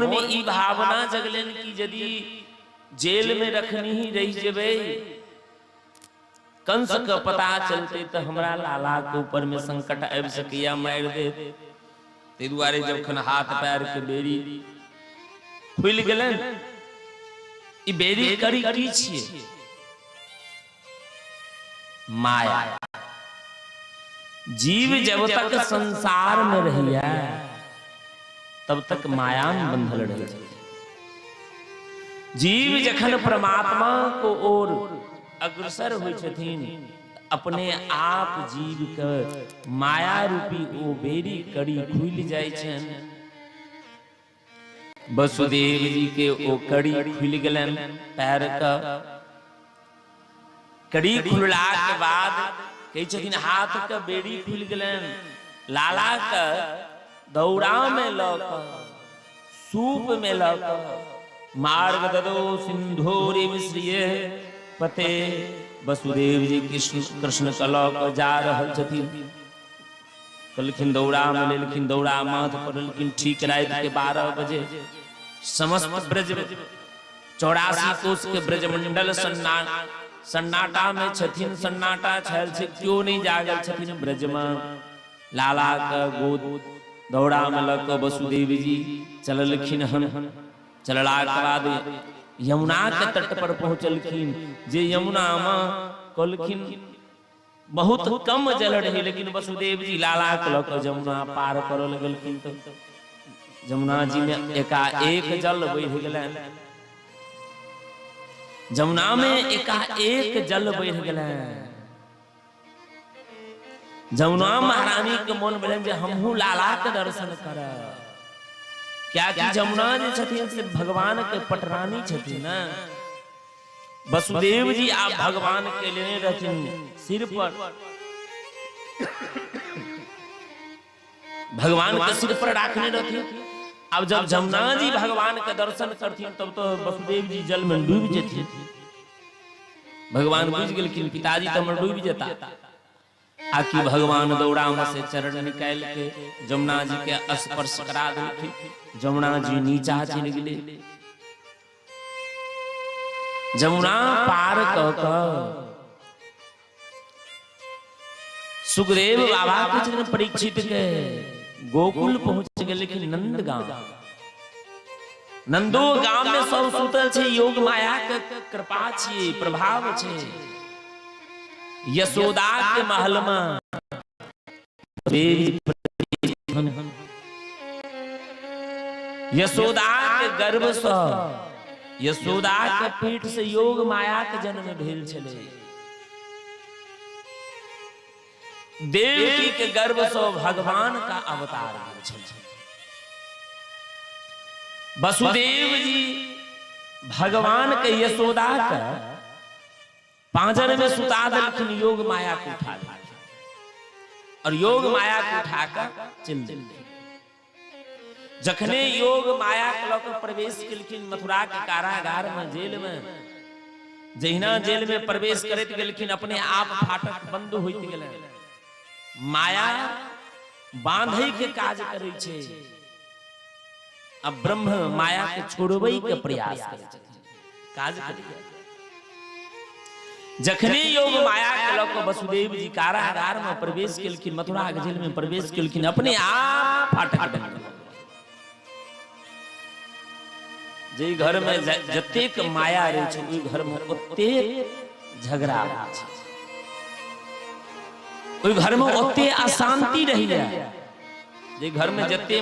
मे ई भावना जगलनि कि यदि जेल में रखनी ही रहि जेबै, कंस के पता चलते तऽ हमरा लाला के ऊपर में संकट आबि सकैया, मारि देत। ताहि दुआरे जखन हाथ पैर के बेड़ी खुलि गेलनि, ई बेड़ी करी की छियै? माया। जीव जब तक संसार में रहिया तब तक माया में बंधल रहे छै। जीव जखन परमात्मा को ओर अग्रसर होइ छथिन, अपने आप जीव के माया रूपी ओ बेरी कड़ी खुलि जाइ छनि। वसुदेव जी के ओ कड़ी खुलि गेलनि पैर के। कड़ी खुलला के बाद कहै छथिन हाथ के बेड़ी खुलि गेलनि। लाला के दौरा में लऽ कऽ, सूप में लऽ कऽ, मार्ग ददो सिंधोरी मिश्रिये पते, वसुदेव जी कृष्ण कृष्ण के लऽ कऽ जा रहल छथिन। कहलखिन दौड़ा में लेलखिन, दौड़ा माथ पर लेलखिन। ठीक राति के 12 बजे समस्त ब्रज 84 कोस के ब्रजमंडल सन्नाटा में छथिन। सन्नाटा छल छै, क्यों नहीं जागल छथिन ब्रज में। लाला के गोद दौड़ा में लऽ कऽ वसुदेव जी चललखिन हन। चलला के बाद यमुना के तट पर पहुंचलखिन, जे यमुना में कहलखिन बहुत कम जल रहे, लेकिन वसुदेव जी लाला के लऽ कऽ जमुना पार करऽ लगलखिन तऽ जमुना जी में एकाएक जल बढ़ि गेलनि। जमुना में एकाएक जल बढ़ि गेलनि। जमुना महारानी के मन भेलनि जे हमहूँ लाला के दर्शन करब, कियाकि जमुना जे छथिन से भगवान के पटरानी छथिन ने। वसुदेव जी आप भगवान के लेने रहथिन सिर पर, भगवान के सिर पर राखने रहथिन। अब जब जमुना जी भगवान के दर्शन करथिन तब तो वसुदेव जी जल में डूब जेथिन। भगवान बुझ गेलखिन पिताजी तो हमर डूब जेता। आकि भगवान दौड़ा में से चरण निकाल के जमुना जी के स्पर्श करा देलखिन। जमुना जी नीचा चलि गेलै। जमुना पार कऽ कऽ सुखदेव बाबा के चरण परीक्षित के गोकुल पहुंच गेलखिन। नंद गांव, नंदो गांव में सब सुतल छै। योग माया के कृपा छियै, प्रभाव छै। यशोदा के महल में यशोदा के गर्भ से, यशोदा के पीठ से योग माया के जन्म भेल छलै। देवकी के गर्भ से भगवान का अवतार भेल छलै। वसुदेव जी भगवान के यशोदा के पांजर में सुता देलखिन, योग माया के उठा लेलखिन और योग माया के उठा कऽ चलि देलखिन। जखने योग माया के लऽ कऽ प्रवेश केलखिन मथुरा के कारागार में, जेल में, जहिना जेल में प्रवेश करैत गेलखिन अपने आप फाटक बंद होइत गेलै। माया बांधै के काज करै छै, आ ब्रह्म माया के छोड़बै के प्रयास करै छथिन, काज करै। जखने योग माया के लऽ कऽ वसुदेव जी कारागार में प्रवेश केलखिन, मथुरा के जेल में प्रवेश केलखिन, अपने आप फाटक बनि गेल। जे घर में जतेक माया रहै छै ओहि घर में ओतेक झगड़ा होइ छै, ओहि घर में ओते अशांति रहैया। जे घर में जते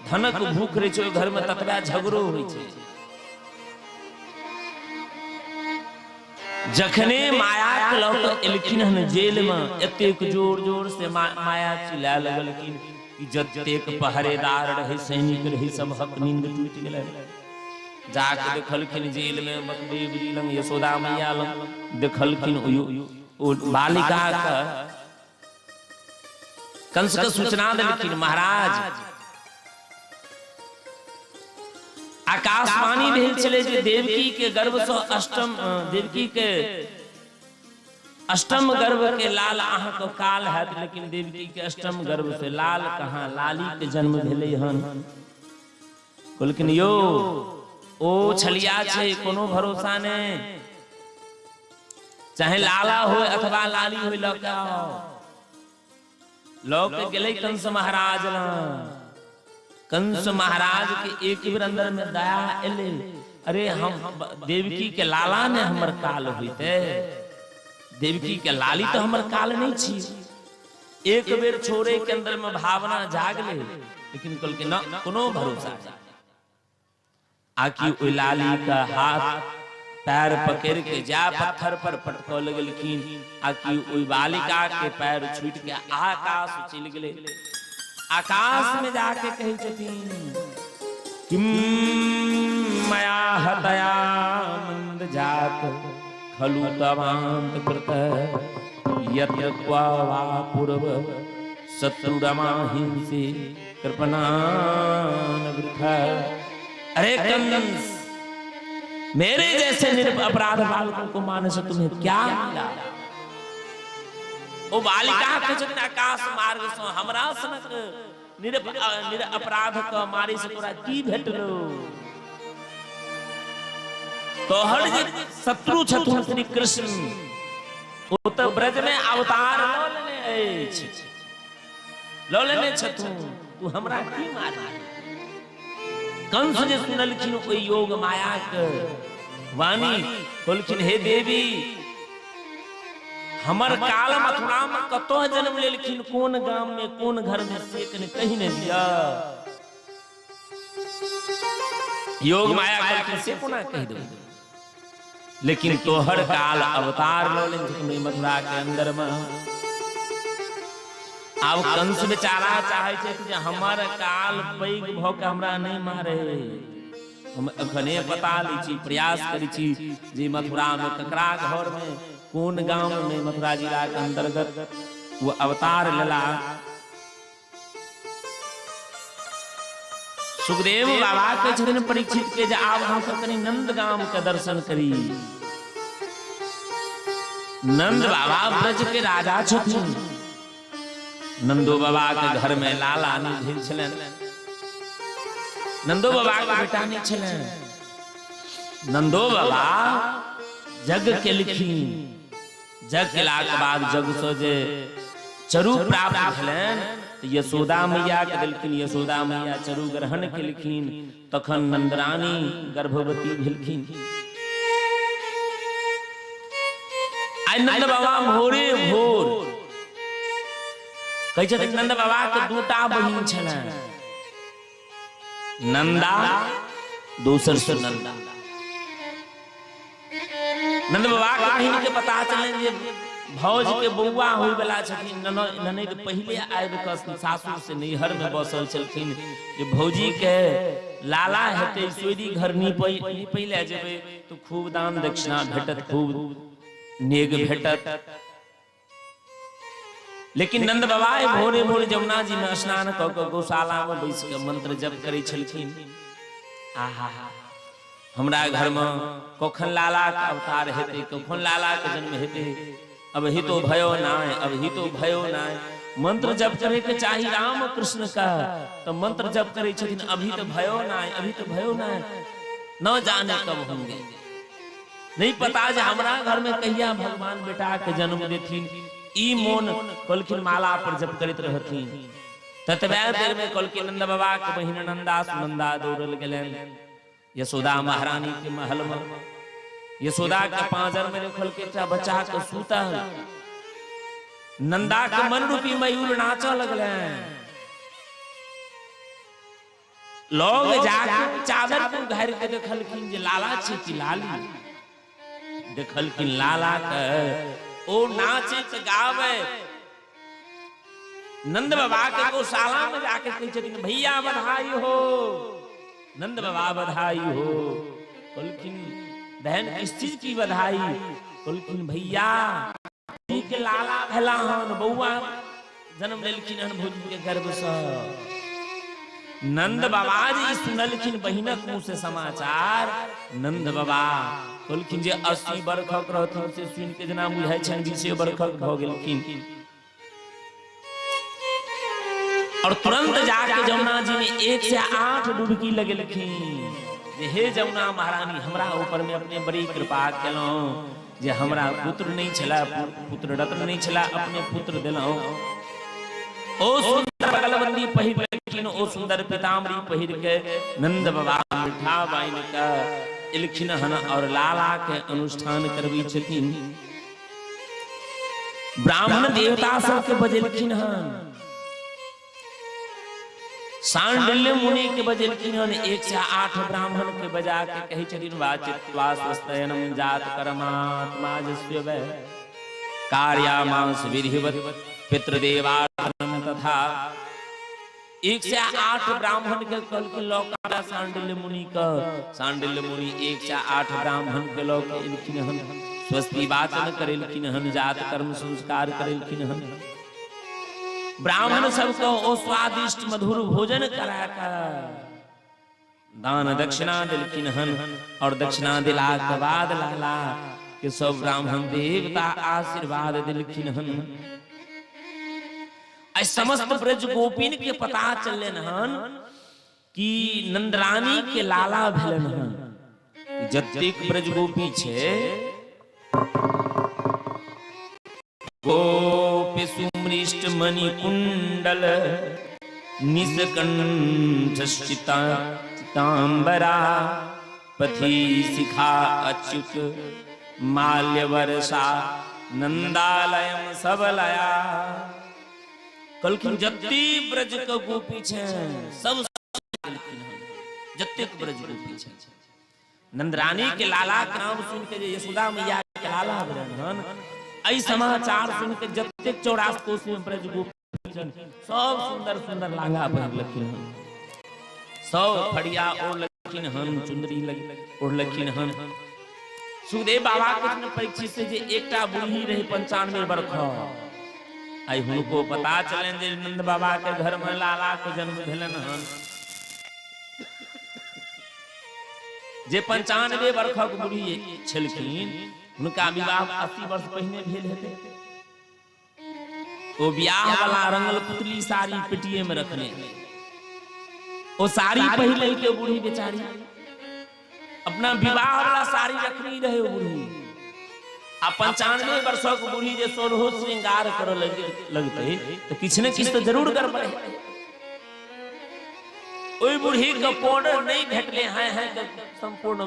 धनक भूख रहै छै ओहि घर में ततबा झगड़ो होइ छै। जखने माया के लऽ कऽ एलखिन हन जेल में, एतेक जोर जोर से माया चिल्ला लगलखिन कि जतेक पहरेदार रहे, सैनिक रहे, सबहक नींद टूटि गेलै। जाके देखलखिन जेल में वसुदेव जी लंग, यशोदा मैया लंग देखलखिन ओ बालिका के। कंस के सूचना देलखिन, महाराज आकाशवाणी भेल छलै जे देवकी के गर्भ से अष्टम, देवकी के अष्टम गर्भ के लाल अहाँ के काल हैत, लेकिन देवकी के अष्टम गर्भ से लाल कहाँ, लाली के जन्म भेलै हन। कहलखिन यौ ओ छलिया छै, कोनो भरोसा नहि, चाहे लाला होय अथवा लाली होय, लऽ के आओ। लऽ के गेलै कंस महाराज लग। कंस महाराज के एक बेर अंदर में दया एलै, अरे हम देवकी के लाला ने हमर काल होइते, देवकी के लाली तो हमर काल नहीं छी। एक बेर छोड़े के अंदर में भावना जागले, लेकिन कहलकै न कोनो भरोसा नहीं। आकि ओहि लाली का हाथ पैर पकड़ के जा पत्थर पर पटकऽ लगलखिन, आकि ओहि बालिका के पैर छूट के आकाश चलि गेलै। आकाश में जाके कहै छथिन, किम मया हतया मंद जात खलु तवांत कृत यत्र क्व वा पूर्व शत्रुरमा हिंसे कृपणान वृथा। अरे कंस, मेरे जैसे निरप अपराध बालकों को मारने से तुम्हें क्या मिला? ओ बालिका के छथिन आकाश मार्ग से हमरा सनक निर अपराध के मारे से तोरा की भेटलो? तोहर जे शत्रु छथुन श्री कृष्ण, ओ तऽ ब्रज में अवतार लऽ लेने अछि, लऽ लेने छथुन, तू हमरा की मारबी? कंस जे सुनलखिन ओहि योग माया के वाणी, कहलखिन हे देवी, हमर काल मथुरा में कतौ जन्म लेलखिन, कोन गाम में कोन घर में, से कनि कहि ने दिअ। योग माया कहलखिन से कोना कहि देबै, लेकिन तोहर काल अवतार लऽ लेने छथुन मथुरा के अंदर में। आब कंस बेचारा चाहे छै जे हमर काल पैघ भऽ के हमरा नहि मारे, हम एखने पता लै छी, प्रयास करै छी जे मथुरा में ककरा घर में कोन गाम में मथुरा जिला के अंतर्गत वो अवतार लेला। सुखदेव बाबा के छथिन परीक्षित के जे आब हम सब कनि नंद गाम के दर्शन करी। नंद बाबा ब्रज के राजा छथिन। नंदो बाबा के घर में लाला नहीं भेल छलनि, नंदो बाबा के बेटा नहीं छलनि। नंदो बाबा जग केलखिन, जग केलाक बाद जग से जे चरु प्राप्त भेलनि तऽ यशोदा मैया के देलखिन, यशोदा मैया चरु ग्रहण केलखिन, तखन नंदरानी गर्भवती भेलखिन। आइ नंद बाबा भोरे भोर कहै छथिन, नंद बाबा के दूटा बहिन छलनि, नंदा दोसर सुनंदा। नंद बाबा के बहिन के पता चलनि जे भौज के बौआ होय वाला छथिन। ननैद पहिले आबि कऽ सासुर से नैहर में बसल छलखिन जे भौजी के लाला हेतै, सोरी घर नीपै नीपै लए जेबै तऽ खूब दान दक्षिणा भेटत, खूब नेग भेटत। लेकिन नंद बाबा भोरे भोरे जमुना जी में स्नान कऽ कऽ गौशाला में बैस कऽ मंत्र जप करै छलखिन, आहा हमरा घर में कखन लाला के अवतार हेतै, कखन लाला के जन्म हेतै, अब ही तो भयो नाय, अब ही तो भयो नाय। मंत्र जप करे के चाही राम कृष्ण का, तो मंत्र जप करे छथिन, अभी तो भयो नाय, अभी तो भयो नाय, न जाने कब होंगे, नहीं पता जे हमरा घर में कहिया भगवान बेटा के जन्म देथिन। ई मोन कहलखिन माला पर जप करैत रहथिन। ततबे देर में कहलखिन नंद बाबा के बहिन नंदा सुनंदा दौड़ल गेलनि यशोदा महारानी के महल में। यशोदा के पांजर में देखल के एकटा बच्चा के सुतल, नंदा के मन रूपी मयूर नाचऽ लगलनि। लोग जाके चादर को उघारि के देखलखिन जे लाला छै कि लाली। देखलखिन लाला के ओ नाचैत गावे। नंद बाबा के गौशाला में जाके कहै छथिन, भैया बधाई हो, नंद बाबा बधाई हो। कहलखिन बहन किस चीज की बधाई? कहलखिन भैया के लाला भेला हन, बौआ जन्म लेलखिन हन भौजी के गर्भ से। नंद बाबा जी सुनलखिन बहिनक मुंह से समाचार। नंद बाबा कहलखिन जे 80 बरखक रहथिन से सुनि के जेना बुझाइ छनि 20 बरखक भऽ गेलखिन। और तुरंत जाके जमुना जी में 108 डुबकी लगेलखिन जे हे जमुना महारानी, हमरा ऊपर में अपने बड़ी कृपा केलहुँ जे हमरा पुत्र नहीं छला, पुत्र रत्न नहीं छला, अपने पुत्र देलहुँ। ओ सुंदर बगलबंदी पहिर लेलखिन, ओ सुंदर पीताम्बरी पहिर के नंद बाबा मिठा बाइन के एलखिन हन और लाला के अनुष्ठान करबी छथिन। ब्राह्मण देवता सबके बजेलखिन हन, सांडिल्य मुनि के बजेलखिन हन, 108 ब्राह्मण के बजा के कहै छथिन वाचित्वा स्वस्तयनम जात कर्मात्मा जस्यव कार्यामांस विधिवत पितृदेवार्पणम तथा। 108 ब्राह्मण के कहलखिन लौका सांडिल्य मुनि के, सांडिल्य मुनि 108 ब्राह्मण के लऽ के एलखिन हन, स्वस्ति वाचन करेलखिन हन, जात कर्म संस्कार करेलखिन हन। ब्राह्मण सबके ओ स्वादिष्ट मधुर भोजन करा के दान दक्षिणा देलखिन हन और दक्षिणा दिला के बाद लाला के सब ब्राह्मण देवता आशीर्वाद देलखिन हन। आई समस्त ब्रज गोपिन के पता चललन हन कि नंदरानी के लाला भेलन हन। जतेक ब्रज गोपी छे गोपी सुमृष्ट मणि कुंडल निष्कंठ चितांबरा पथि शिखा अच्युत माल्य वर्षा नंदालयम सबलया। कहलखिन जते ब्रज के गोपी छै सब जतेक ब्रज गोपी छै नंदरानी के लाला के नाम सुन के जे यशोदा मैया के लाला भेलन हन, एहि समाचार सुन के जतेक 84 कोस में ब्रज गोपी छन सब सुंदर सुंदर लांगा पहिरलखिन हन, सब फड़िया ओढ़लखिन हन, चुंदरी ओढ़लखिन हन। सुखदेव बाबा कृष्ण परीक्षित से जे एकटा बूढ़ी रही 95 बरख, आई हुनको पता चलन जे नंद बाबा के घर में लाला के जन्म भेलन हन। जे 95 बरखक बूढ़ी छलखिन हुनका विवाह 80 वर्ष पहिने भेल हेतै। ओ बियाह वाला रंगल पुतली साड़ी पेटिए में रखने, ओ साड़ी पहिर लेलकै बूढ़ी बेचारी, अपना विवाह वाला साड़ी रखनी रहे ओ बूढ़ी। आ 95 वर्षक बूढ़ी जे सोलहो श्रृंगार करऽ लगतै तऽ किछु ने किछु तऽ जरूर गड़बड़ हेतै। ओहि बूढ़ी के पाउडर नहीं भेटले हैं हैं के संपूर्ण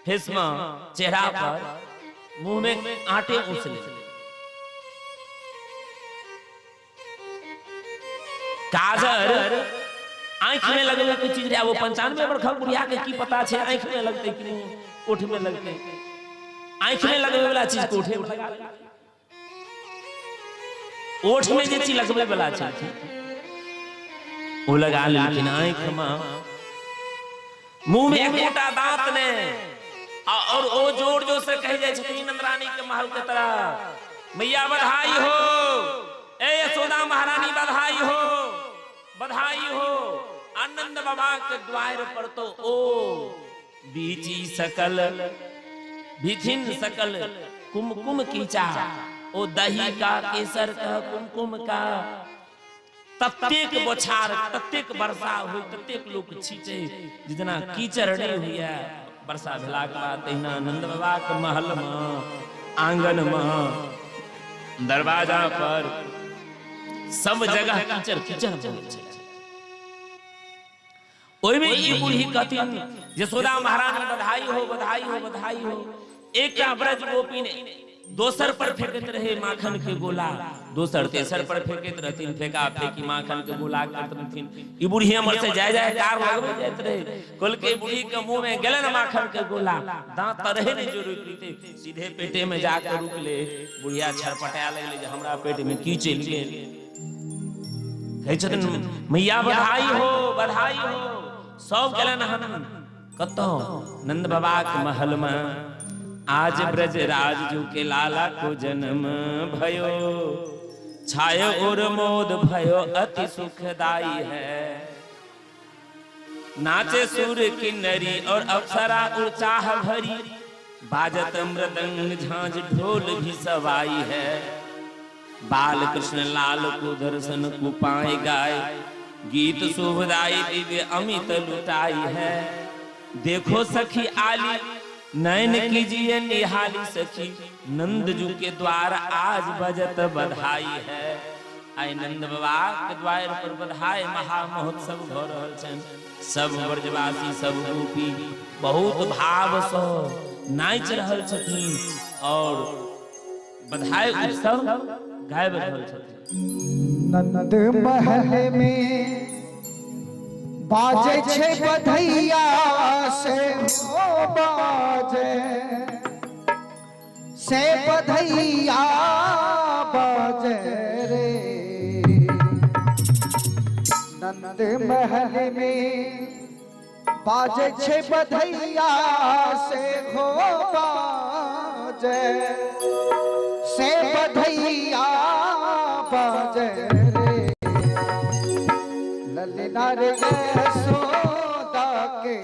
फेस में चेहरा पर मुंह में आटे उसले काजर आंखि में लगबे के चीज रहे। वो 95 बरखक बुढ़िया के की पता छे आंखि में लगते कि ओठ में लगते, आंखि में लगबे वाला चीज को ओठे में लगा, ओठ में जे चीज लगबे वाला छै ओ लगा लेलखिन आंखि में, मुंह में एकोटा दांत ने, और ओ जोर जोर से कहि जाइ छथिन नंदरानी के महल के तरफ, मैया बधाई हो, ए यशोदा महारानी बधाई हो, बधाई हो। आनंद बाबा के द्वार पर तो ओ बीची सकल भिथिन सकल कुमकुम कीचा, ओ दही का केसर का कुमकुम का ततेक बोछार, ततेक वर्षा हुई, ततेक लोक छींचे जितना कीचड़ नहीं हुई वर्षा भेला के बाद, तहिना नंद बाबा के महल में आंगन में दरवाजा पर सब जगह कीचड़ कीचड़ भऽ गेल छलै। ओहिमे ई बूढ़ी कहथिन यशोदा महारानी बधाई हो, बधाई हो, बधाई हो। एकटा ब्रज गोपी ने दोसर पर फेंकैत रहे माखन के गोला, दोसर तेसर पर फेंकैत रहथिन, फेंका फेंकी माखन के गोला करैत रहथिन। ई बूढ़ी हमर से जाय जाय कार लगबै जाइत रहे, कहलकै बूढ़ी के मुंह में गेलन माखन के गोला, दांत तऽ रहे नहि जो रुकि लेते, सीधे पेटे में जाके रुकले। बुढ़िया छरपटाए लगले जे हमरा पेट में की चलि गेल। कहै छथिन मैया बधाई हो, बधाई हो। सब गेलन हन कतौ नंद बाबा के महल में। आज ब्रज राज जू के लाला को जन्म भयो, छाय और मोद भयो अति सुखदाई है। नाचे सुर किन्नरी और अप्सरा उचाह भरी, बाजत मृदंग झांझ ढोल भी सवाई है। बाल कृष्ण लाल को दर्शन को पाए गाय, गीत शुभदाई दिव्य अमित लुटाई है। देखो सखी आली नयन कीजिए निहाली सखी, नंदजू के द्वार आज बजत बधाई है। आइ नंद बाबा के द्वार पर बधाई महा महोत्सव भ रहल छनि। सब ब्रजवासी सब गोपी बहुत भाव सँ नाचि रहल छथिन और बधाई उत्सव गाबि रहल छथिन। नंद महल में बाजे छे बधैया से हो बाजे से बधैया बाजे रे। नंद महल में बाजे छे बधैया से हो बाजे से बधैया बाजे रे। ललना रे यशोदा के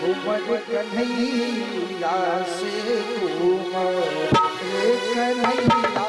कुंवर कन्हैया से कुंवर कन्हैया।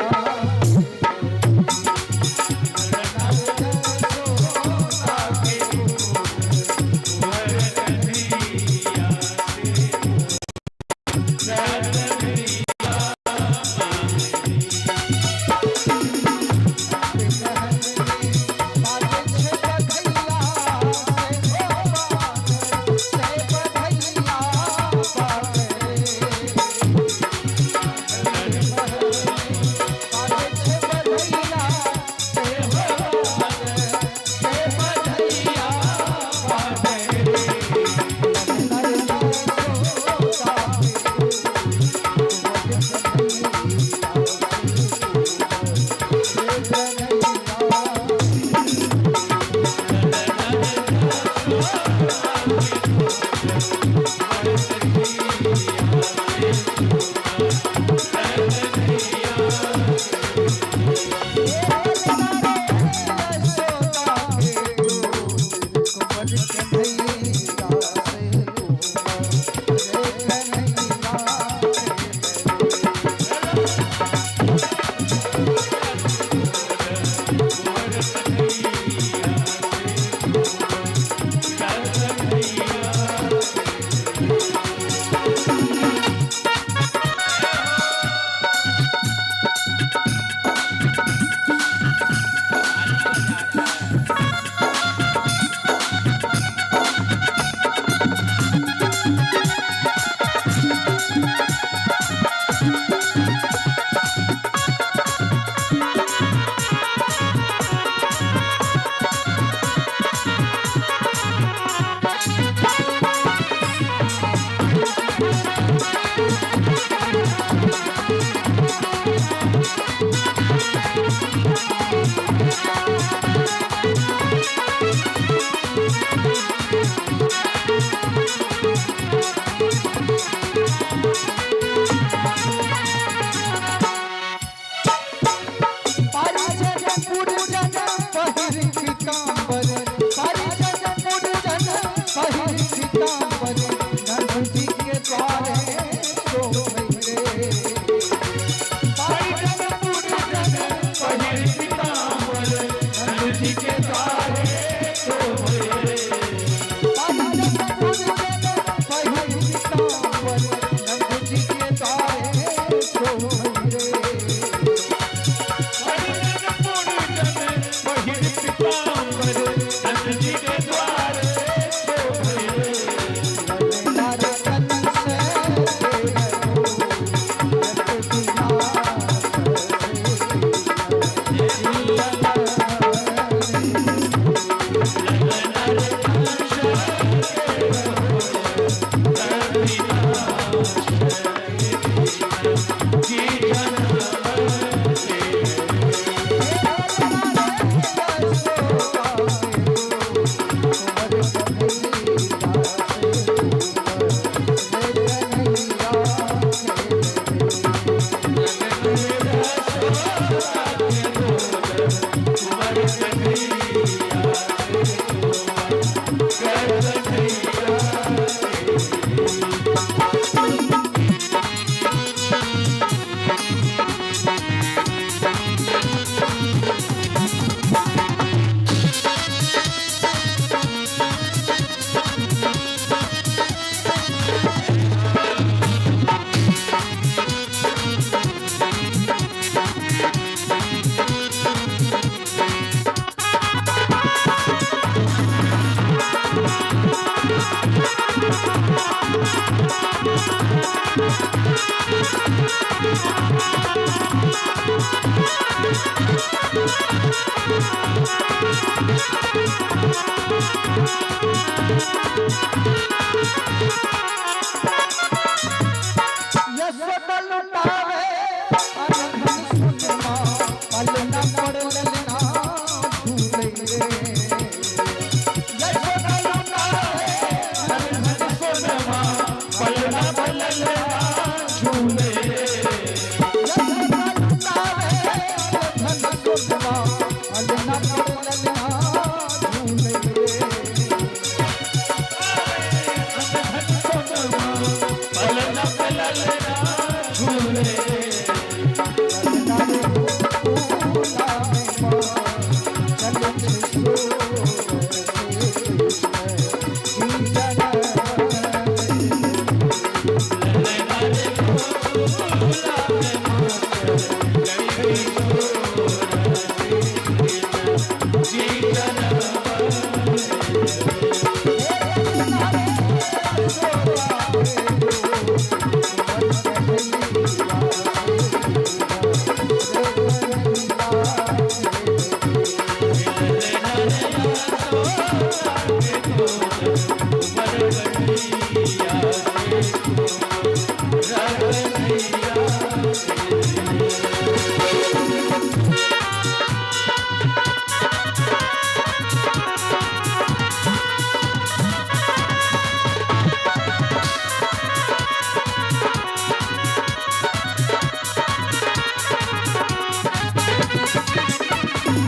यशोदा लुटावे अनधन सुनमा, पल न पड़ ललना झूले रे। यशोदा लुटावे अनधन सोनमा, पल न पड़ ललना झूले रे। यशोदा लुटावे अनधन सुनमा, पल न पड़ ललना झूले रे। अनधन सोनमा, पल न पड़ ललना झूले रे। ललना रे गोकुला में माँ चल छै सोर से कृष्ण जी जनम। ललना रे गोकुला में माँ चल सोर से कृष्ण जी जनम। ललना रे यशोदा के गोद बर कन्हैया से रखनैया से।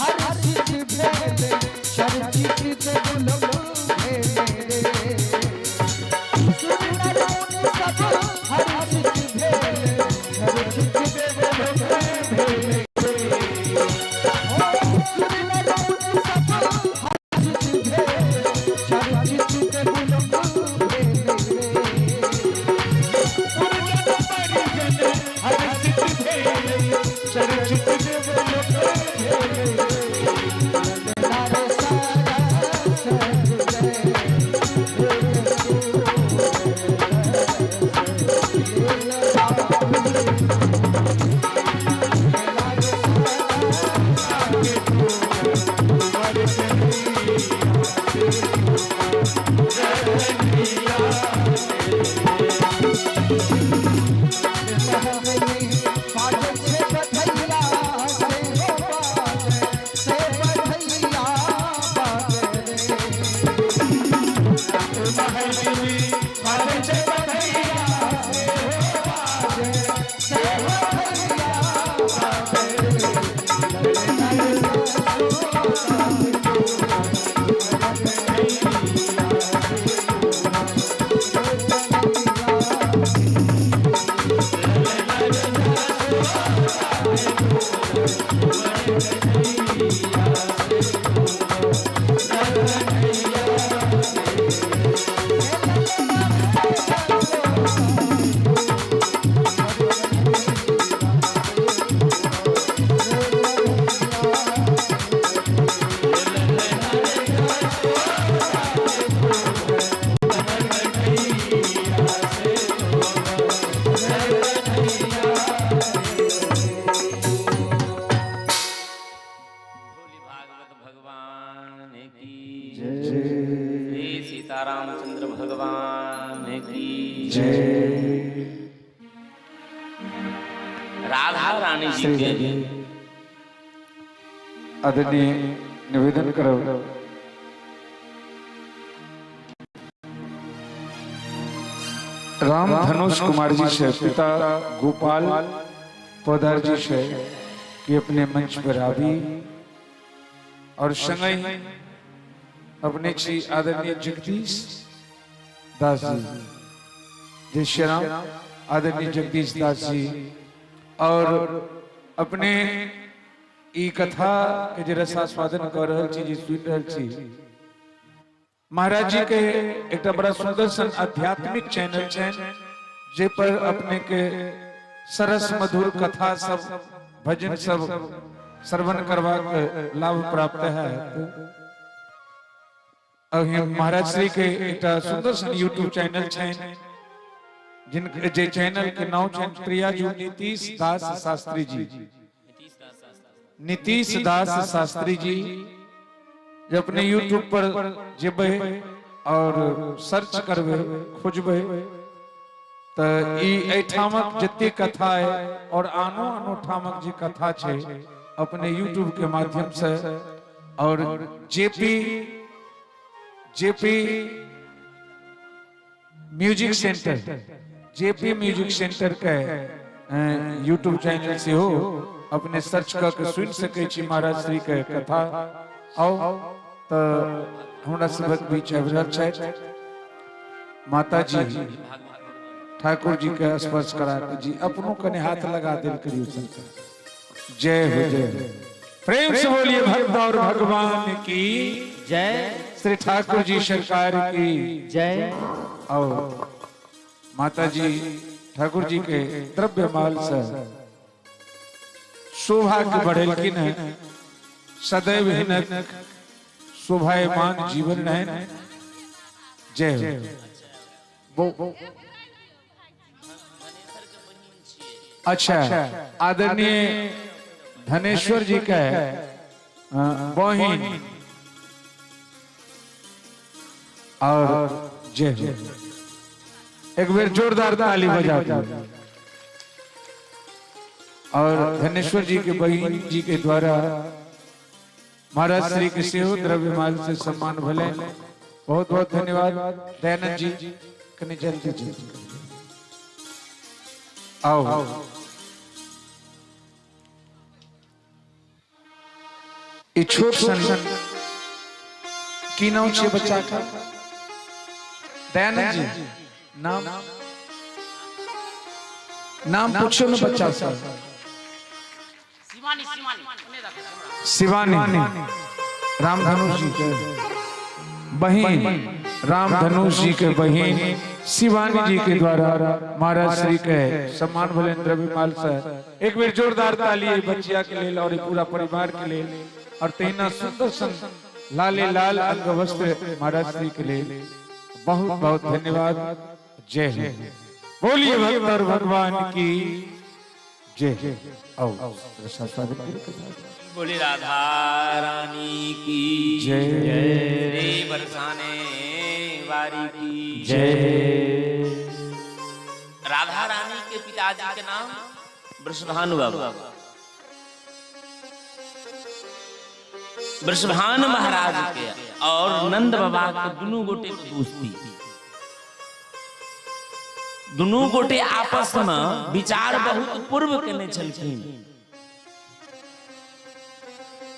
हर्षित भेले, चर्चित देवलोक भेले। भोली भागवत भगवान की श्री सीतारामचंद्र भगवान की जय। राधा रानी जी के आदरणीय निवेदन करो राम धनुष कुमार जी से पिता गोपाल पौदार जी से कि अपने मंच पर आवी और संगहि अपने छी आदरणीय जगदीश दास जी, जय श्री राम। आदरणीय जगदीश दास जी और अपने ई कथा के जे रसास्वादन कर रहल छी, जे सुनि रहल छी, महाराज जी के एकटा बड़ा सुंदर सन आध्यात्मिक चैनल छै जे पर अपने के सरस मधुर कथा सब भजन सब श्रवण करबाक लाभ प्राप्त है। महाराज श्री के एकटा सुंदर सन यूट्यूब चैनल छनि, जिन जे चैनल के नाम छनि प्रियाजू नीतीश दास शास्त्री जी, नीतीश दास शास्त्री जी। जे अपने यूट्यूब पर जेबै और सर्च करबै, खोजबै, तऽ ई एहिठामक जते कथा है और आनो आनो ठामक जे कथा छै अपने यूट्यूब के माध्यम से और JP JP music centre, JP music centre के यूट्यूब चैनल से हो अपने सर्च कऽ के सुनि सकै छी महाराज श्री के कथा। आओ तऽ हमरा सबक बीच आबि रहल छथि माता जी, ठाकुर जी के स्पर्श करा के जी अपनो कने हाथ लगा दिल करियो सरकार। जय हो, जय हो। प्रेम से बोलिए भक्त और भगवान की जय, श्री ठाकुर जी सरकार की जय। और माता जी ठाकुर जी के द्रव्य माल से शोभा के बढ़ेलखिन है, सदैव हिनक शोभायमान जीवन रहन। जय हो। वो अच्छा आदरणीय धनेश्वर जी का बहिन और जय हो। एक बेर जोरदार ताली बजा दो। और धनेश्वर जी के बहिन जी के द्वारा महाराज श्री के सेहो द्रव्यमाल से सम्मान भले, बहुत बहुत धन्यवाद। दयानंद जी कने जल्दी जल्दी आओ। ई छोट सन की नाम छे बच्चा का? दयानंद जी नाम, नाम पूछो ना बच्चा से। शिवानी, शिवानी। शिवानी रामधनुष जी के बहिन, रामधनुष जी के बहिन शिवानी जी के द्वारा महाराज श्री के सम्मान भले द्रव्यमाल से एक बेर जोरदार ताली एहि बच्चिया के लेल और पूरा परिवार के लेल और तहिना सुंदर सन लाले लाल अंग वस्त्र महाराज श्री के लेल बहुत बहुत धन्यवाद। जय हो, बोलिए भक्त और भगवान की जय। आओ स्वागत करिए। बोली राधा रानी की जय। श्री बरसाने वारी की जय। राधा रानी के पिताजी के नाम वृषभानु बाबा, वृषभानु महाराज के और नंद बाबा के दुनू गोटे के दोस्ती, दुनू गोटे आपस में विचार बहुत पूर्व केने छलखिन।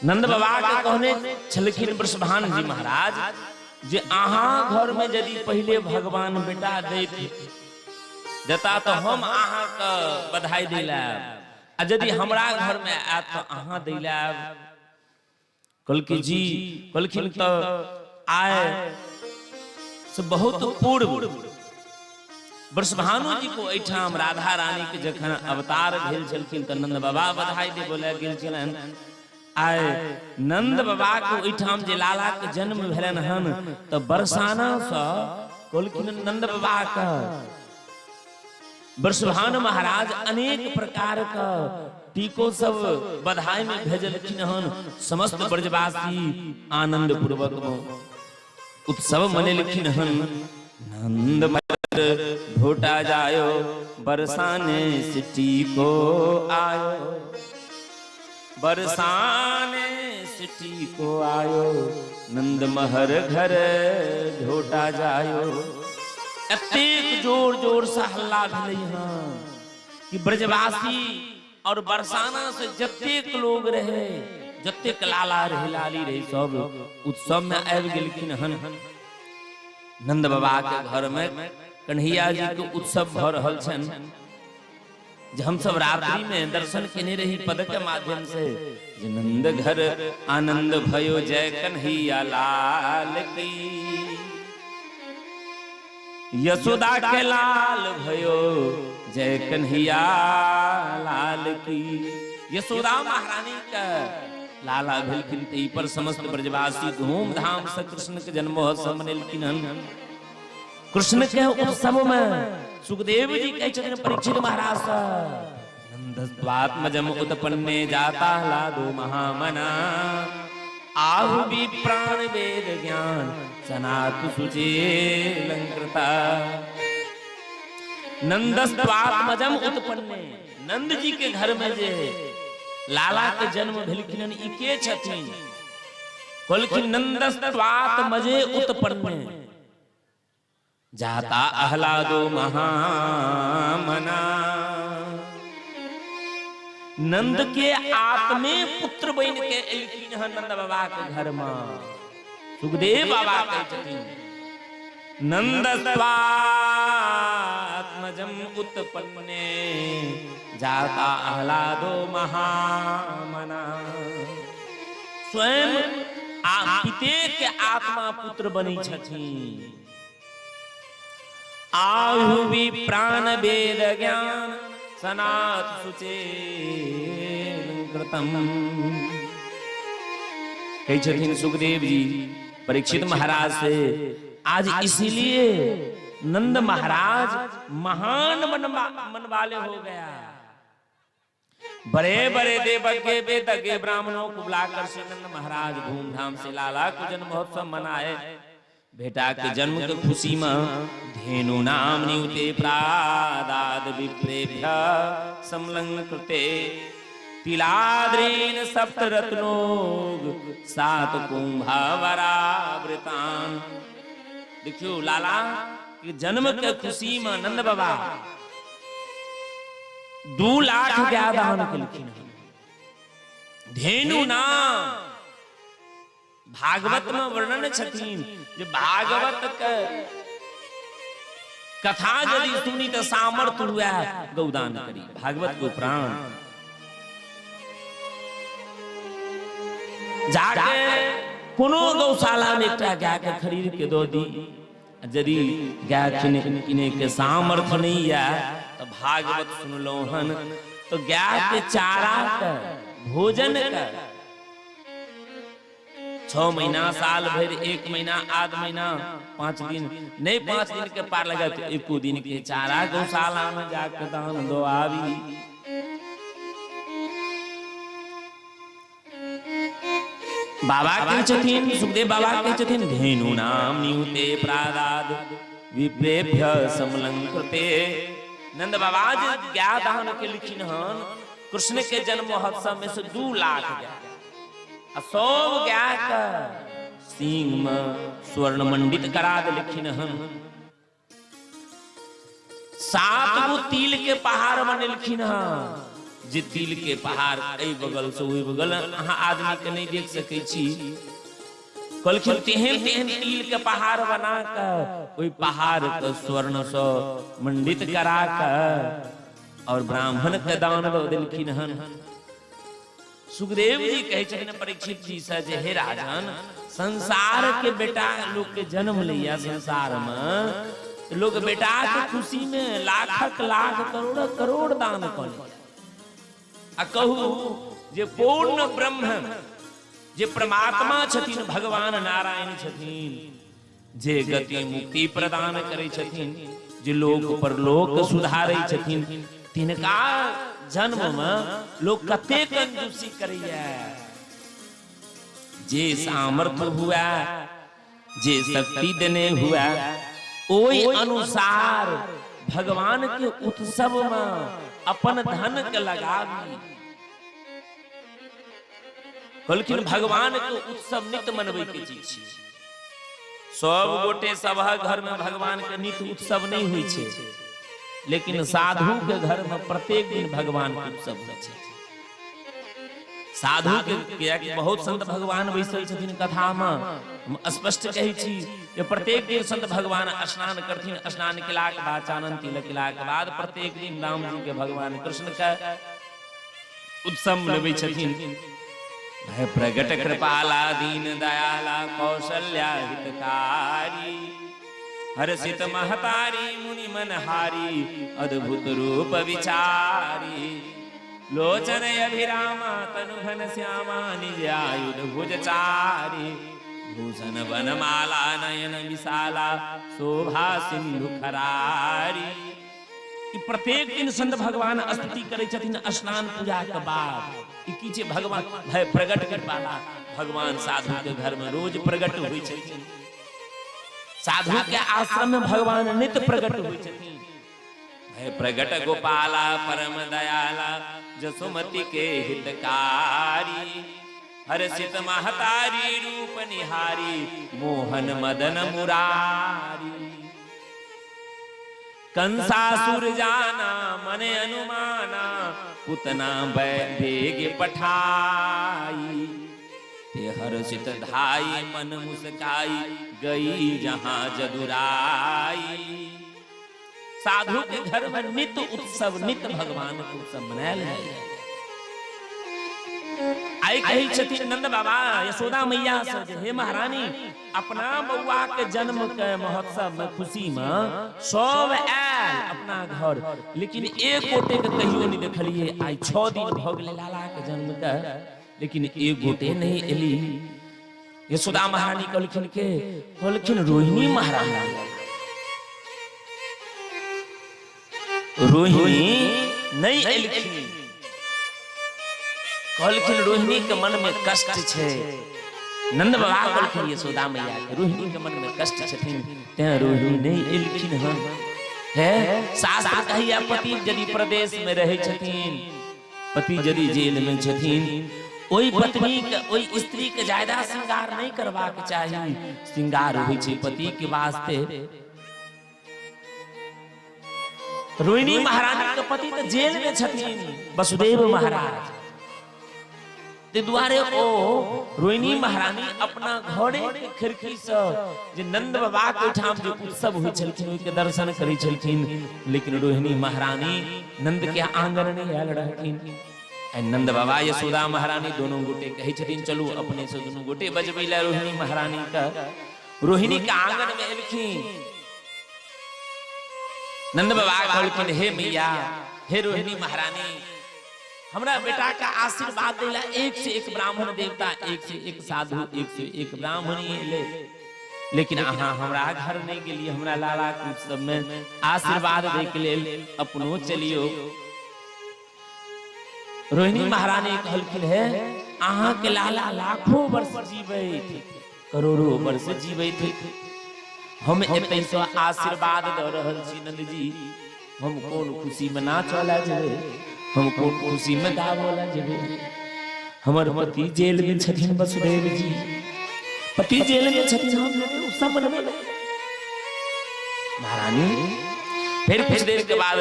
नंद बाबा के कहने छलखिन वृषभानु जी महाराज जे अहाँ घर में यदि पहले भगवान बेटा दैत देता तो हम अहाँ के बधाई दै लायब, आ यदि हमरा घर में आयत तो अहाँ दै लायब। कहलखिन जी, कहलखिन तो आए से बहुत पूर्व वृषभानु जी को एहिठाम राधा रानी के जखन अवतार भेल छलखिन तऽ नंद बाबा बधाई देबऽ लए गेल छलनि। आए नंद बाबा के ओहिठाम जे लाला के जन्म भेलनि हन तऽ बरसाना सँ कहलखिन नंद बाबा के वृषभानु महाराज अनेक प्रकार के टीको सब बधाई में भेजलखिन हन। समस्त ब्रजवासी आनंद पूर्वक उत्सव मनेलखिन हन। नंद ढोटा जायो बरसाने सिटी को आयो, बरसाने सिटी को आयो, नंद महर घर ढोटा जायो। एतेक जोर जोर से हल्ला भेलै हन कि ब्रजवासी और बरसाना से जतेक लोग रहे, जतेक लाला रहे लाली रहे, सब उत्सव में आबि गेलखिन हन। नंद बाबा के घर में कन्हैया जी के उत्सव भऽ रहल छनि जे हम सब रात्रि में दर्शन केने रही पद के माध्यम से जे नंद घर आनंद भयो जय कन्हैया लाल की, यशोदा के लाल भयो जय कन्हैया लाल की। यशोदा महारानी के लाला भेलखिन तऽ ई पर समस्त ब्रजवासी धूमधाम से कृष्ण के जन्म महोत्सव मनेलखिन हन। कृष्ण के उत्सव में सुखदेव जी कहै छथिन परीक्षित महाराज से, नंदस्वात्मजम उत्पन्ने जाता लादो महामना, आहु भी प्राण वेद ज्ञान सनातु सुचेलंकृता। नंदस्वात्मजम उत्पन्ने, नंद जी के घर में जे लाला के जन्म भेलखिन हन, ई के छथिन? कहलखिन नंदस्वात्मजे उत्पन्ने जाता आह्लादो महामना। नंद के आत्मे पुत्र बन के एलखिन हन नंद बाबा के घर में। सुखदेव बाबा कहै छथिन नंदस्वात्मजम उत्पन्ने जाता आह्लादो महामना। स्वयं आ पिते के आत्मा पुत्र बनै छथिन। आहु भी प्राण वेद ज्ञान सनात सुचेल कृतम। कहै छथिन सुखदेव जी परीक्षित महाराज से, आज इसीलिए नंद महाराज महान मन वाले हो गया। बड़े बड़े देवज्ञ वेदज्ञ ब्राह्मणों को बुलाकर श्री नंद महाराज धूमधाम से लाला को जन्म महोत्सव मनाए। बेटा के जन्म के खुशी में धेनु नाम नियुते प्रादाद विप्रेभ्य संलग्न तिलाद्रेण सप्तरत्नोग सात कुंभावरावृतान। देखियो लाला के जन्म के खुशी में नंद बाबा 2 लाख गाय दान केलखिन। धेनु नाम भागवत में वर्णन छथिन जे भागवत के कथा यदि सुनी तो सामर्थ्य हुआ गौदान करी। भागवत को प्राण जाके कोनो गौशाला में एकटा गाय के खरीद के दो दी। यदि गाय किने के सामर्थ्य नहीं है तो भागवत सुनलो हन तो गाय के चारा के भोजन के 6 महीना साल भर 1 महीना आध महीना 5 दिन नहीं 5 दिन के पार लगा तो एको दिन के चारा गौशाला में जाके दान दो आवी। बाबा कहै छथिन सुखदेव बाबा कहै छथिन धेनु नाम नियुते प्रादाद विप्रेभ्य समलंकृते। नंद बाबा जे गाय दान के लिखिन हन कृष्ण के जन्म महोत्सव में से 2 लाख गाय आ सब गाय के सींग में स्वर्ण मंडित करा देलखिन हन। 7 गो तिल के पहाड़ बनेलखिन हन जे तिल के पहाड़ एहि बगल से ओहि बगल अहाँ आदमी के नहीं देख सकै छी। कहलखिन तेहन तेहन तिल के पहाड़ बना के ओहि पहाड़ के स्वर्ण से मंडित करा के और ब्राह्मण के दान दऽ देलखिन हन। सुखदेव जी कहै छथिन परीक्षित जी से जे हे राजन, संसार के बेटा लोग के जन्म लैया संसार में लोग बेटा के खुशी में लाखक लाख करोड़ करोड़ दान कऽ लैया। आ कहू जे पूर्ण ब्रह्म जे परमात्मा छथिन भगवान नारायण छथिन जे गति मुक्ति प्रदान करै छथिन जे लोक परलोक सुधारै छथिन तिनका जन्म में लोग कते कंजूसी करैया। जे सामर्थ्य हुआ जे शक्ति देने हुआ ओहि अनुसार भगवान के उत्सव में अपन धन के लगाबी। कहलखिन भगवान के उत्सव नित मनबै के चीज छी। सब गोटे सबहक घर में भगवान के नित उत्सव नहीं होइ छै, लेकिन साधु के घर में प्रत्येक दिन भगवान के उत्सव होइ छै। साधु के कियाकि बहुत संत भगवान बैसल छथिन कथा में, हम स्पष्ट कहै छी जे प्रत्येक दिन संत भगवान स्नान करथिन। स्नान केलाक बाद चानन तिलक केलाक बाद प्रत्येक दिन राम जी के भगवान कृष्ण के उत्सव मनबै छथिन। भय प्रगट कृपाला दीन दयाला कौशल्या हितकारी, हर्षित महतारी मुनि मनहारी अद्भुत रूप विचारी। लोचन अभिरामा तनु घन श्यामा निज आयुध भुज चारी भूषण बनमाला नयन विशाला शोभा सिंधु खरारी। ई प्रत्येक दिन संत भगवान स्तुति करै छथिन स्नान पूजा के बाद। ई की छै? भगवान भय प्रगट कृपाला भगवान साधु के घर में रोज प्रगट होइ छथिन। साधु के आश्रम में भगवान नित्य प्रगट होइ छथिन। भय प्रगट गोपाला परम दयाला जसुमति के हितकारी हर्षित महतारी रूप निहारी मोहन मदन मुरारी। कंसासुर जाना मन अनुमाना पुतना बेग पठाई ते हर्षित धाई मन मुस्काई गई जहां जदुराई। साधु के घर में नित्य उत्सव, नित्य भगवान के उत्सव मनायल जाय। आइ कहै छथिन नंद बाबा यशोदा मैया से जे हे महारानी, अपना बौआ के जन्म के महोत्सव में खुशी में सब आयल अपना घर, लेकिन एक गोटे के कहियो नहीं देखलिए। आइ 6 दिन भऽ गेलै लाला के जन्म के, लेकिन एक गोटे नहीं एली। यशोदा महारानी कहलखिन के कहलखिन रोहिणी महारानी, रोहिणी नहीं एलखिन। कहलखिन रोहिणी के मन में कष्ट छै। नंद बाबा कहलखिन यशोदा मैया के रोहिणी के मन में कष्ट छथिन, तें रोहिणी नहीं एलखिन हन। हे शास्त्र कहैया पति यदि प्रदेश में रहै छथिन, पति यदि जेल में छथिन, ओहि पत्नी के ओहि स्त्री के ज्यादा श्रृंगार नहीं करबाक चाही। श्रृंगार होइ छै पति के वास्ते। रोहिणी महारानी के पति तऽ जेल में छथिन वसुदेव महाराज, ते दुआरे ओ रोहिणी महारानी अपना घरे के खिड़की से जे नंद बाबा के ओहिठाम जे उत्सव होइ छलखिन ओहि के दर्शन करै छलखिन, लेकिन रोहिणी महारानी नंद के आंगन नहि आयल रहथिन। आ नंद बाबा यशोदा महारानी दोनों गोटे कहै छथिन चलू अपने से दोनों गोटे बजबै लए रोहिणी महारानी के। रोहिणी के आंगन में एलखिन। नंद बाबा कहलखिन हे मैया, हे रोहिणी महारानी, हमरा बेटा का आशीर्वाद देला एक से एक ब्राह्मण देवता, एक से एक साधु, एक से एक ब्राह्मणी एले, लेकिन अहाँ हमरा घर नहीं गेलिए। हमरा लाला के उत्सव में आशीर्वाद दे के लेल अपनो चलियो। रोहिणी महारानी कहलखिन हे अहाँ के लाला लाखों वर्ष जीवैत, करोड़ों वर्ष जीवैत, हम एतै से आशीर्वाद दऽ रहल छी नंद जी, हम कोन खुशी में नाचऽ लए जेबै, हम कोन खुशी में गाबऽ लए जेबै? हमर पति जेल में छथिन वसुदेव जी, पति जेल में छथिन, हम जेबै उत्सव मनबै लए? महारानी फिर कुछ देर के बाद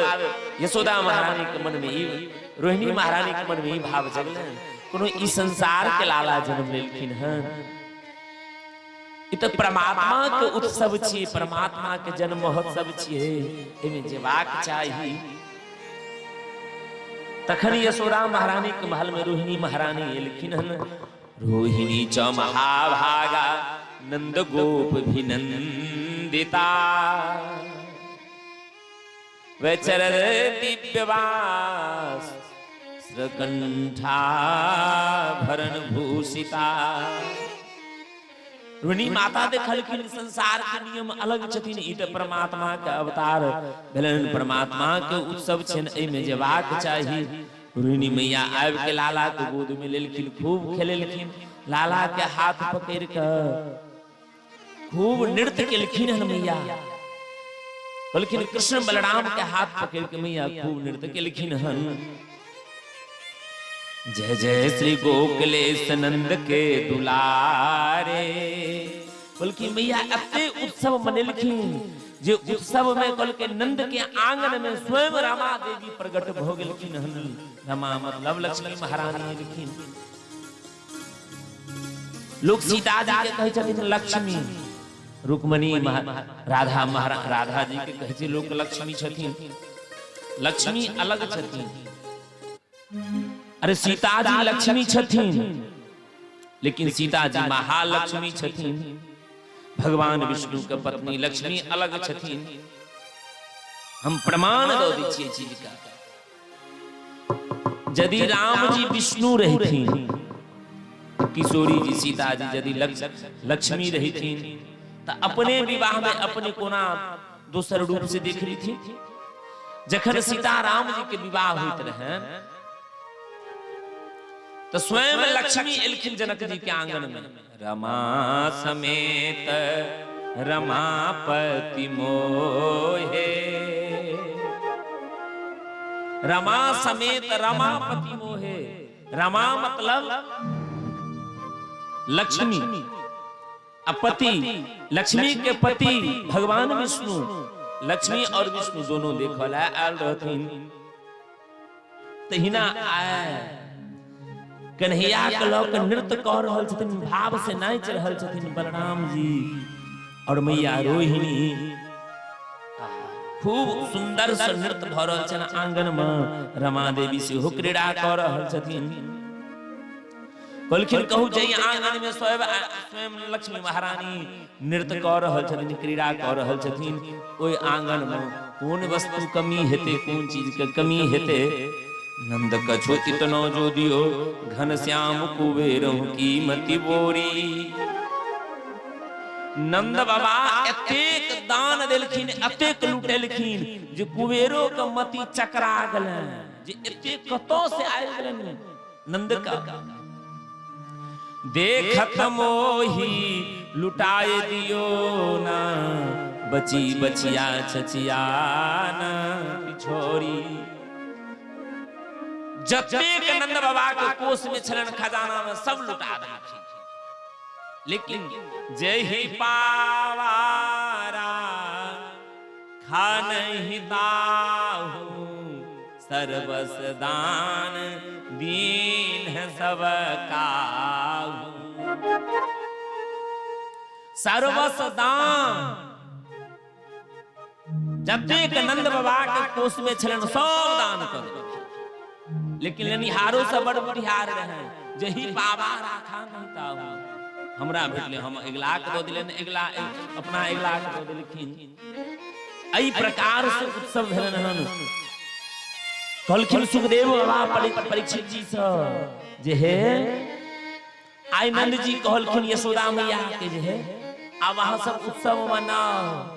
यशोदा महारानी के मन में ई रोहिणी महारानी के मन में ई भाव जगलनि, कोनो ई संसार के लाला जन्म लेलखिन हन, ई तऽ परमात्मा के उत्सव छियै, परमात्मा के जन्म महोत्सव छियै, एहिमे जेबाक चाही। तखन यशोदा महारानी के महल में रोहिणी महारानी एलखिन हन। रोहिणी च महाभागा नंद गोप भिनंदिता वचर दिव्यवास कंठाभरण भूषिता। रोहिणी माता देखलखिन संसार के नियम अलग छथिन, ई तऽ परमात्मा के अवतार भेलनि, परमात्मा के उत्सव छनि, एहिमे जेबाक चाही। रोहिणी मैया आबि के लाला के गोद में लेलखिन, खूब खेलेलखिन, लाला के हाथ पकड़ि कऽ खूब नृत्य केलखिन हन मैया। कहलखिन कृष्ण बलराम के हाथ पकड़ के मैया खूब नृत्य केलखिन हन। जय जय श्री गोकुलेश नंद के दुलारे। कहलखिन मैया एते उत्सव मनेलखिन जे उत्सव में कहलके नंद के आंगन में स्वयं रमा देवी प्रकट भ गेलखिन हन। रमा मतलब लक्ष्मी महारानी एलखिन। लोग सीता जी के कहै छथिन लक्ष्मी, रुक्मणी राधा महारा राधा जी के कहै छै लोक लक्ष्मी छथिन, लक्ष्मी अलग छथिन। अरे सीता जी लक्ष्मी छथिन, लेकिन सीता जी महालक्ष्मी छथिन। भगवान विष्णु के पत्नी लक्ष्मी अलग छथिन। हम प्रमाण दऽ दै छियै चीज का। यदि राम जी विष्णु रहिथिन, किशोरी जी सीता जी यदि लक्ष्मी रहिथिन, तऽ अपने विवाह में अपने कोना दोसर रूप से देख रही। जखन सीता राम जी के विवाह होइत रहे तऽ स्वयं लक्ष्मी एलखिन जनक जी के आंगन में। रमा समेत रमापति मोहे, रमा समेत रमापति मोहे। रमा मतलब लक्ष्मी आ पति, लक्ष्मी के पति भगवान विष्णु। लक्ष्मी और विष्णु दोनों देखल आयल रहथिन। तहिना आय कन्हैया के लऽ के नृत्य कऽ रहल छथिन, भाव से नाचि रहल छथिन बलराम जी और मैया रोहिणी। खूब सुंदर से नृत्य भऽ रहल छनि आंगन में। रमा देवी सेहो क्रीड़ा कऽ रहल छथिन। कहलखिन, कहू, जै आंगन में स्वयं स्वयं लक्ष्मी महारानी नृत्य कऽ रहल छथिन, क्रीड़ा कऽ रहल छथिन, ओहि आंगन में कोन वस्तु कमी हेतै, कोन चीज के कमी हेतै? नंद कछु इतनो जो दियो, घन श्याम कुबेरहु की मति बोरी। नंद बाबा एतेक दान देलखिन, एतेक लुटेलखिन जे कुबेरो के मति चकरा गेलनि जे एतेक कतऽ से आबि गेलनि नंद का। देखत मोही लुटाए दियो ना, बची बचिया छचिया ना पिछोरी। जतेक नंद बाबा के कोष में छलन, खजाना में, सब लुटा देलखिन। लेकिन जही पावारा खा नहीं ताहू, सर्वस दान दीन है सब काहू। सर्वस दान, जतेक नंद बाबा के कोष में छलन, सब दान कर देलखिन। लेकिन लेनिहारो सब बड़ बुधियार रहे। जही पावा राखा नहीं ताहू, हमरा भेटले, हम अगिला के दऽ दिलियनि, अगिला अपना अगिला के दऽ देलखिन। एहि प्रकार से उत्सव भेलनि हन। कहलखिन सुखदेव बाबा परीक्षित जी से जे हे, आइ नंद जी कहलखिन यशोदा मैया के जे हे, आब अहाँ सब उत्सव मनाउ।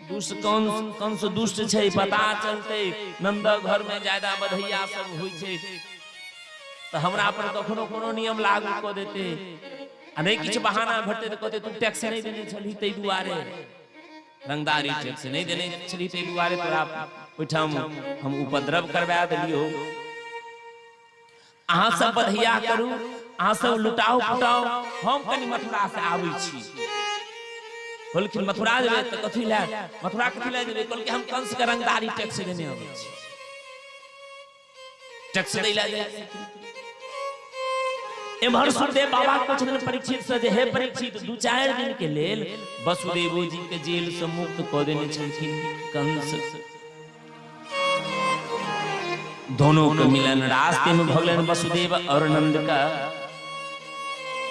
दुष्ट कंस, कंस दुष्ट छै, पता चलतै नंद घर में ज्यादा बधैया सब होइ छै तऽ हमरा पर कखनो कोनो नियम लागू कऽ देतै आ नहि किछु बहाना भेटतै तऽ कहतै, तू टैक्स नहि देने छलही ताहि दुआरे, रंगदारी टैक्स नहि देने छलही ताहि दुआरे तोरा ओहिठाम हम उपद्रव करवा देलियौ। अहाँ सब बधैया करू, अहाँ सब लुटाउ पुटाउ, हम कनि मथुरा से आबै छी। कहलखिन, मथुरा जेबै तऽ कथी लए? मथुरा कथी लए जेबै? कहलकै, हम कंस के रंगदारी टैक्स देने अबै छी, टैक्स दै लए जाइ छी। एम्हर सुखदेव बाबा पुछलनि परीक्षित से जे हे परीक्षित, 2-4 दिन के लेल वसुदेवो जी के जेल से मुक्त कऽ देने छलखिन कंस। दोनों के मिलन रास्ते में भऽ गेलनि वसुदेव और नंद का।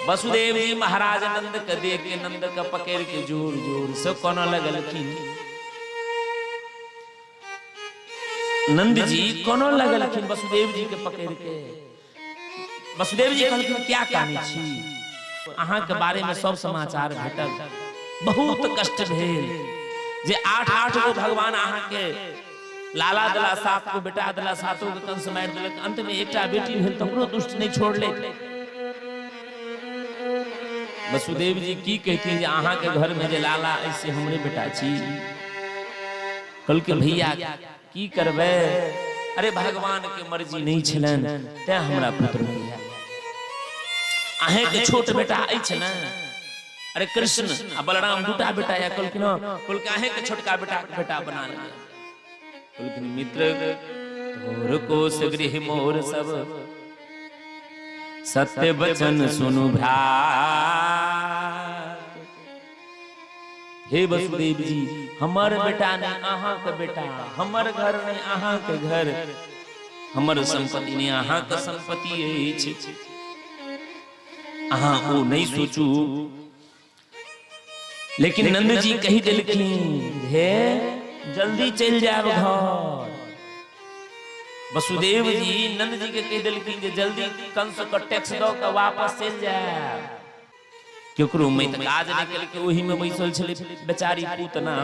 वसुदेव जी महाराज नंद के देख के, नंद के पकड़ के जोर जोर से कोना लगलखिन। नंद जी कोनो लगलखिन वसुदेव जी के पकड़ के। वसुदेव जी कहलखिन, क्या कानै छी? अहाँके बारे में सब समाचार भेटल। बहुत कष्ट भेल जे आठ आठ गो भगवान अहाँके लाला दिला, सात गो बेटा दिला, सातो के कंस मारि देलक। अंत में एकटा बेटी भेल, तकरो दुष्ट नहीं छोड़ले। वसुदेव जी की कहथिन जे अहाँके घर में जे लाला ऐसे हमरे बेटा छी। कहलकै, भैया, की करबै? अरे, भगवान के मर्जी नहीं छलनि तें हमरा पुत्र नहीं भेल। अहें के छोट बेटा अछि ने? अरे, कृष्ण आ बलराम दूटा बेटा या। कहलखिन, हँ। कहलकै, अहें के छोटका बेटा के बेटा बना लिअ। कहलखिन, मित्र, तोर कोश गृह मोर सब, सत्य वचन सुनु भ्रात। हे वसुदेव जी, हमर बेटा नहीं अहाँके बेटा, हमर घर नहीं अहाँके घर, हमर संपत्ति नहीं अहाँके संपत्ति अछि। अहाँ ओ नहीं सोचू। लेकिन नंद जी कहि देलखिन, हे, जल्दी चलि जायब घर। वसुदेव जी नंद जी के कहि देलखिन जे जल्दी कंस के टैक्स दऽ के वापस चलि जाए। केकरो में तऽ काज नहि केलकै, ओहि में बैसल छलै बेचारी पूतना।